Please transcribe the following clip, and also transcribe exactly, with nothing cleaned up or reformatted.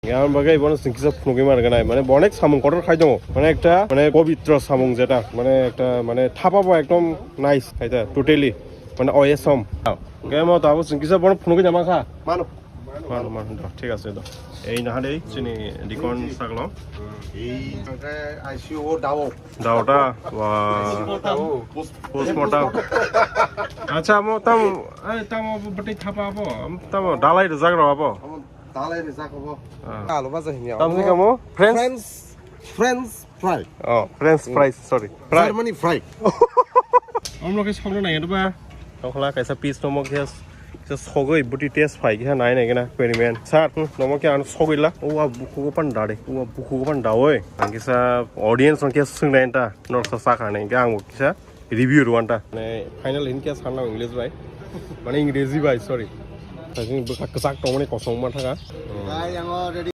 Yang bagwi bono chwng kisa phunugwi man ganai. Mane bo onek samung kotor khai tongo. Mane ekta, mane, pobitro samung jeta. Mane ekta, mane, thapa bo ekdom nice khai ta, totally. Mane oyesom. Hwnkhe mo tabo chwng kisa bono phunugwi jama kha. Mano. Mano, mano, do, thik ase do. Ei naha dei, chini dikon saglo. Ei, tangkhe I C U o dao. Daota, wa. Dao. Postmortem. Acha, mo tam, ai, tamo bwtwi thapa abo. Tamo dalai rwjak rw abo. Amo dalai rwjak abo. Ah. Alo baja himya. Tam se kamo? French? French, French fry. Oh, French fries, sorry. Fry. Germany fry. Omno khe sokno nai ba. Tokla kaisa piece no mo khe kisa sogwi buti test phai khe nai nai gana experiment. Sir, hmm, nomo khe ang sogwi la. Uwa bukhugo pan dade. Uwa bukhugo pan da oi. Ang kisa audience no khe swngnai ta. Nor sa sa khani khe ang kisa review rwanta. Mane final in khe sanna English bai. Mane English bai, sorry. Sajing bwkha kwchak tongmani kosong ma thanga. Bai, ang already